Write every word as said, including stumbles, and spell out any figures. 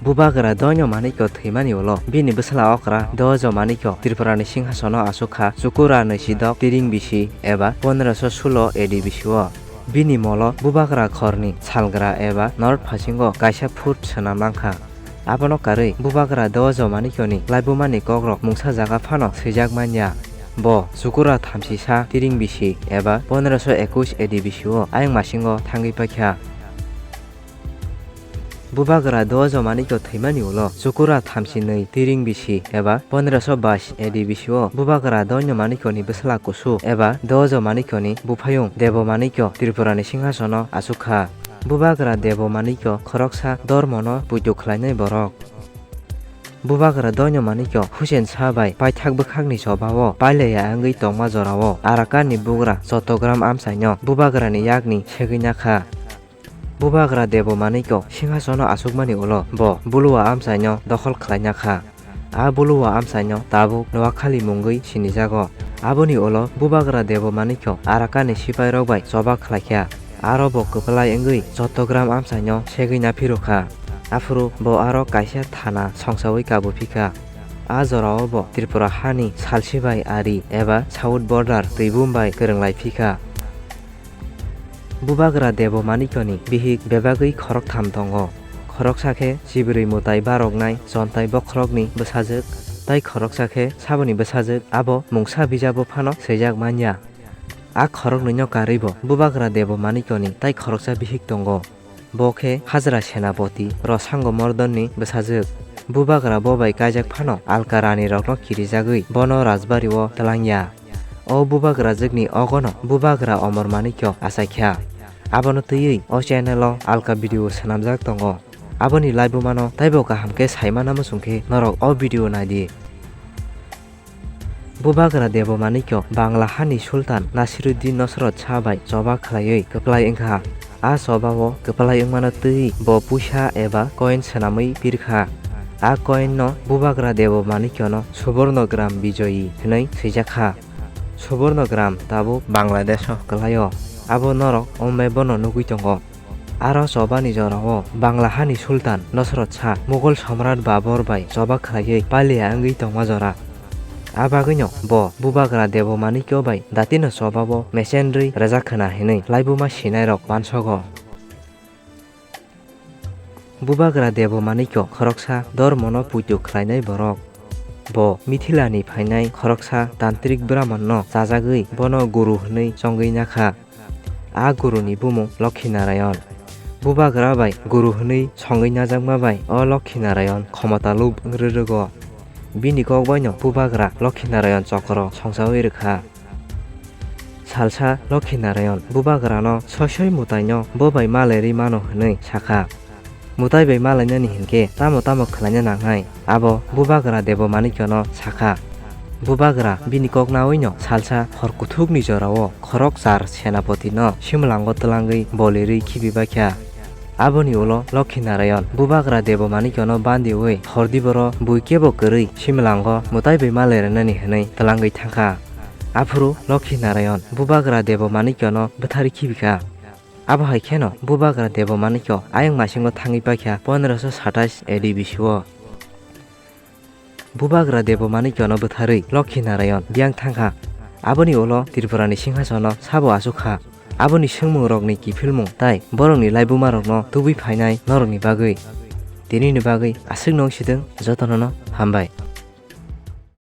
Bubagra Doino Manikyo thwimani ulo bini bwsla okra Dojo Manikyo Tripurani singhasono aswk kha Chukura nwisidok tiring bisi eba pondroso sulo A D bisi o. Bini molo Bubagra khorni salgra eba north phasingo kaisa fort swnam langkha. Abono karwi Bubagra Dojo Manikyoni laibumani kokrok mungsa jaga phano swijak manya. Bo Chukura thamsisa tiring bisi eba pondroso ekush A D bisi o ayang masingo thangwi paikha. Bubagra Dojo Manikyo thwimani ulo Chukura thamsinwi tiring bisi eba pondroso bais A D bisi o Bubagra Doino Manikyoni bwsla kusu eba Dojo Manikyoni buphayung Debo Manikyo Tripurani singhasono aswk kha. Bubagra Debo Manikyo khoroksa dormono puitu khlainai borok. Bubagra Doino Manikyo Husen Sa bai paithak bwkhakni chobao paileya wngwi tongma jorao Arakanni bugra Chottogram amchaino Bubagrani yakni segwi nakha. Bubagra Debo Manikyo singhasono aswkmani ulo bo Buluwa amchaino dokhol khlaina kha. A Buluwa amchaino tabuk Noakhali mungwi sinijago. Aboni ulo Bubagra Debo Manikyo Arakani sipairok bai choba khlaikha. Aro bo kwplai wngwi Chottogram amchaino segwi naphirukha. Aphuru bo aro kaisa thana songsawi kabu phikha. A jorao bo Tripura hani salsibai ari eba South Border twibum bai kwrwnglai phikha. Bubagra Debo Manikyoni bihik bebagwi khoroktham tongo. Khoroksa khe Chibrwi Mwtai baroknai Chontai Bokhorokni bwsajwk, tai khoroksa khe Saboni bwsajwk, abo mungsa bijabo phano swijak manya. A khoroknwino karwibo Bubagra Debo Manikyoni tai khoroksa bihik tongo. Bo khe Hajra Senapoti Rosango Mordonni bwsajwk. Bubagra bo bai kaijak phano alka ranirokno kirijagwi bono rajbari-o twlangya. O bubagrajwkni ogono Bubagra Omor Manikyo achaikha. Abono twiwi o channel-o alka video swnamjak tongo. Aboni laibumano taibo kaham khe saimana muchung khe norok o video naidi. Bubagra Debo Manikyo Bangla hani Sultan Nasiruddin Nosrot Shah bai choba khlaiwi kwplai wngkha. A chobao kwplai wngmano twiwi bo puisa eba coin swnamwi pirkha. A coin no Bubagra Debo Manikyono Subornogram Bijoyi hwnwi swijakha. Subornogram tabuk Bangladesho kwlaio. Abo norok o map-o no nugwi tongo. Aro chobani jorao Bangla hani Sultan Nosrot Shah Mughal Samrat Babur bai choba khlaiwi paliya wngwi tongma jora. A bagwino bo Bubagra Debo Manikyo bai datino chobao mechenrwi rwjak khwna hinwi laibuma sinairok uansogo. Bubagra Debo Manikyo khoroksa dormono puitu khlainai borok. Bo Mithilani phainai khoroksa tantrik brahmonno chajagwi bono guru hwnwi chongwi nakha. A guruni bumung Lokhi Narayan. Bubagra bai guru hwnwi songwi najakma bai o Lokhi Narayan khomota lup wngwi rwgo. Bini kok baino Bubagra Lokhi Narayan chokro songsawi rwkha. Salsa Lokhi Narayan Bubagrano soi soi mwtaino bo bai malairwi mano hwnwi sakha. Mwtai bai malainani hinkhe tamo tamo khlaina nangnai, abo Bubagra Debo Manikyono sakha. Bubagra bini kok nawino salsa hor kuthukni jorao khorok char senapotino simlango twlangwi bolirwi khibibaikha. Aboni ulo Lokhi Narayan Bubagra Debo Manikyono bandiwi hor diboro bui kebo kwrwi simlango mwtai bai malai rwnani hwnwi twlangwi thangkha. Aphuru Lokhi Narayan Bubagra Debo Manikyono bwtharwi khibikha. Abo hai kheno Bubagra Debo Manikyo ayang masingo thangwi paikha pondroso satais A D bisio. Bubagra Debo Manikyono bwtharwi Lokhi Narayan biyang thangkha. Aboni ulo Tripurani singhasono sabo achukha. Aboni swngmungrokni kiphilmung tai borokni laibumarokno tubui phainai norokni bagwi. Tinini bagwi aswk nung sitwng jotonono hambai.